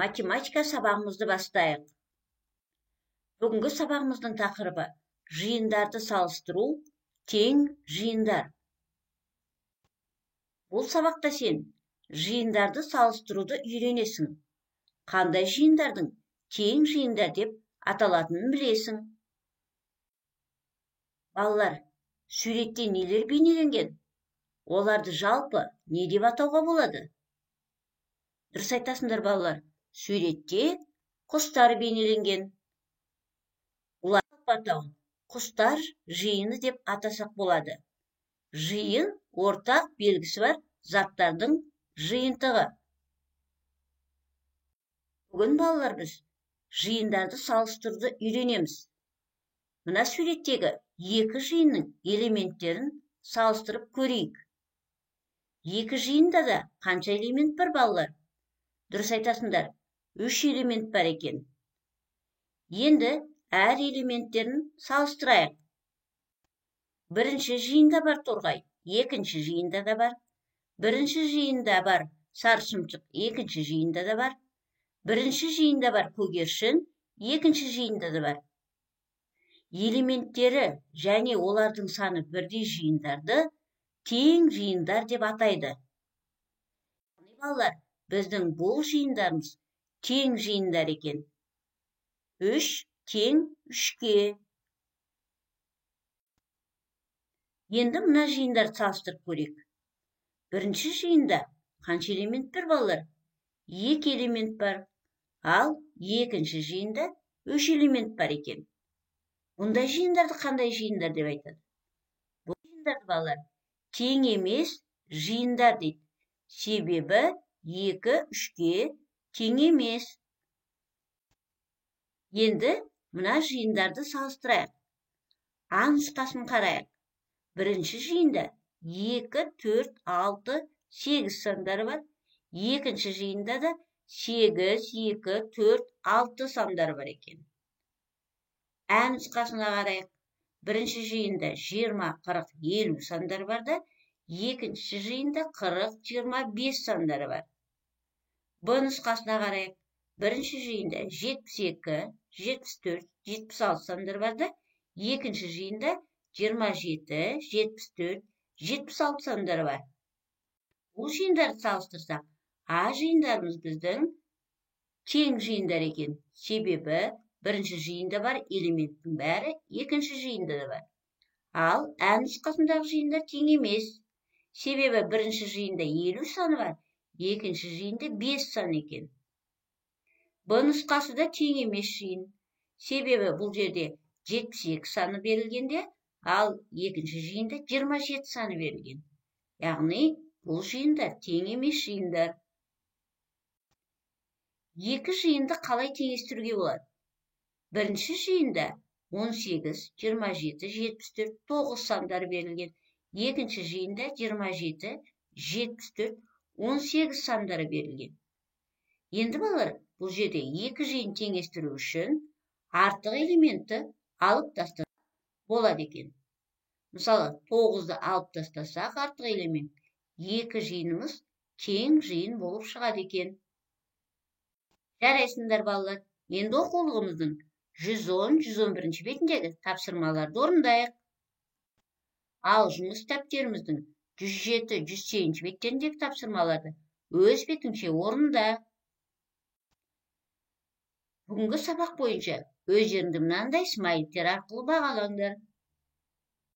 Математика сабағымызды бастайық. Бүгінгі сабағымыздың тақырыбы жиындарды салыстыру, тең жиындар. Бұл сабақта сен жиындарды салыстыруды үйренесің. Қандай жиындардың тең жиындар деп аталатынын білесің. Балалар, суретте нелер бейнеленген? Оларды жалпы не деп атауға болады? Дұрыс айтасыңдар, балалар. Суретте құстар бейнеленген. Бұлар атауын құстар жиыны деп атасақ болады. Жиын ортақ белгісі бар заттардың жиынтығы. Бүгін, балалар, біз жиындарды салыстыруды үйренеміз. Мына суреттегі екі жиынның элементтерін салыстырып көрейік. Екі жиында да қанша элемент бар, балалар? Дұрыс айтасыңдар, 3 элемент бар екен. Енді әр элементтерін салыстырайық. Бірінші жиында бар торғай, екінші жиында да бар. Бірінші жиында бар сары шымшық, екінші жиында да бар. Бірінші жиында бар көгершін, екінші жиында да бар. Элементтері және олардың саны бірдей жиындарды тең жиындар деп атайды. Балалар, біздің бұл жиындарымыз тең жиындар екен. 3 тең 3-ке. Енді мына жиындарды салыстырып көрейік. Бірінші жиында қанша элемент бар, балалар? 2 элемент бар. Ал екінші жиында 3 элемент бар екен. Бұндай жиындарды қандай жиындар деп айтады? Бұл жиындарды, балалар, тең емес жиындар дейді. Себебі 2 3-ке тең емес. Енді мына жиындарды салыстырайық. А нұсқасын қарайық. Бірінші жиында 2, 4, 6, 8 сандары бар. Екінші жиында да 8, 2, 4, 6 сандары бар екен. Ә нұсқасына қарайық. Бірінші жиында 20, 40, 50 сандары бар да, екінші жиында 40, 25 сандары бар. Б нұсқасына қарайық. Бірінші жиында 72, 74, 76 сандары бар да, екінші жиында 27, 74, 76 сандары бар. Бұл жиындарды салыстырсақ, А жиындарымыз біздің тең жиындар екен. Себебі бірінші жиында бар элементтің бәрі екінші жиында да бар. Ал Ә нұсқасындағы жиындар тең емес. Себебі бірінші жиында 50 саны бар, екінші жиында 5 сан екен. Б нұсқасы да тең емес жиын. Себебі бұл жерде 72 саны берілгенде, ал екінші жиында 27 саны берілген. Яғни бұл жиындар тең емес жиындар. Екі жиынды қалай теңестіруге болады? Бірінші жиында 18, 27, 74, 9 сандары берілген. Екінші жиында 27, 74, 18 сандары берілген. Енді, балалар, бұл жерде екі жиын теңестіру үшін артық элементті алып тастасақ болады екен. Мысалы, 9-ды алып тастасақ артық элемент, екі жиынымыз тең жиын болып шығады екен. Жарайсыңдар, балалар. Енді оқулығымыздың 110-111 бетіндегі тапсырмаларды орындайық. Ал жұмыс дәптеріміздің 107-108 беттеріндегі тапсырмаларды өз бетіңше орында. Бүгінгі сабақ бойынша өздеріңді мынандай смайликтер арқылы бағалаңдар.